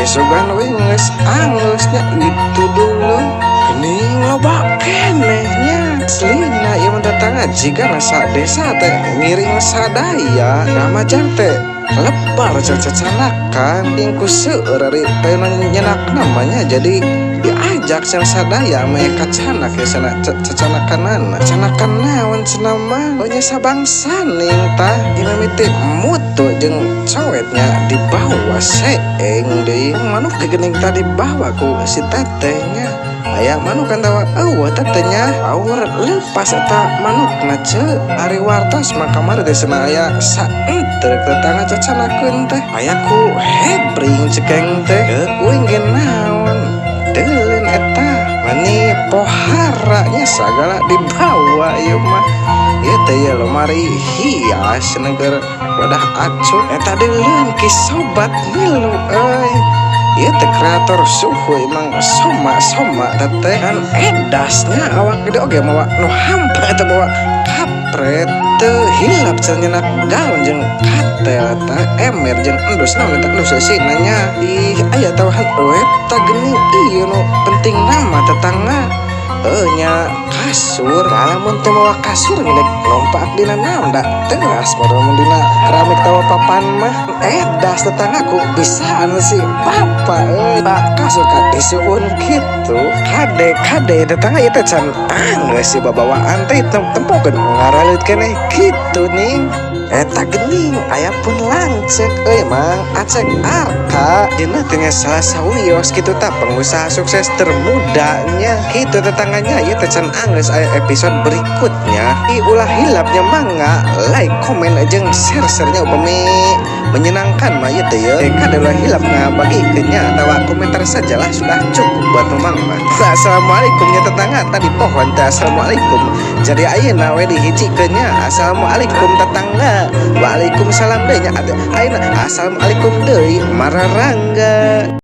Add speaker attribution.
Speaker 1: Sugan we geus anggeus nya itu dulu. Geuning loba keneh nya. Aslina ieu mah tetangga jigana sadesa teh ngiring sadaya. Ramajan teh lebar cacanakan jeung ku seueur ari teh nyenak namanya, jadi diajak cenah sadaya meh kacanak ya cenah cacanakanana. Canakan naon cenah mah? Oh nya sabangsaning tah. Ieu mimiti mutu jeung cowetnya dibawa seeng deui. Manuk ge geuning tah dibawa ku si tetehnya. Aya manuk kan tawa eueuh tetehnya. Aur leupas eta manukna ce. Ari wartos mah kamari teh cenah aya saentrek tetangga cacanakeun teh. Aya ku hebring cekeng teh. Deuk uing ge naon. Deuleun eta mani pohara nya sagala dibawa ieu mah. Ieu teh ye lemari hias cenah wadah acuk. Eta deuleun ki sobat milu euy. Ieu teh kreator suhu emang soma-soma teteh kan edasnya awak gede oge mawa nu hampa eta bawa kapret teu hilap cenah nyenak galon jeung katel eta ember jeung endus naon eta endus eusina nya. Ih, aya tawahan eta geuning ieu nu penting nama tetangga. Heuh nya kasur, lamun teu mawa kasur ngedek lompat dina naon da teras padahal mun dina keramik tawa papan mah. Edas tetanggaku bisaan si bapak euy bak kasur ka disuun kitu. Kade kade tetangga ieu teh can anggeus si babawaan teh tempokeun ngaraleut keneh kitu ning. Eta geuning aya pun lanceuk euy Mang Acek Arka dina teh nya salah sawios kitu tah pengusaha sukses termudanya kitu tetangganya. Ieu teh can anggeus aya episode berikutnya. Ih, ulah hilapnya mangga like, komen jeung share-sharenya upami menyenangkan mah ieu teh ye. Kade ulah hilap ngabagikeun nya atawa komentar sajalah sudah cukup buat Mamang mah. Assalamualaikum nya tetangga, tadi pohon teh assalamualaikum. Jadi ayeuna we dihijikeun nya assalamualaikum tetangga. Waalaikumsalam deui nya. Ayeuna assalamualaikum deui mararangga.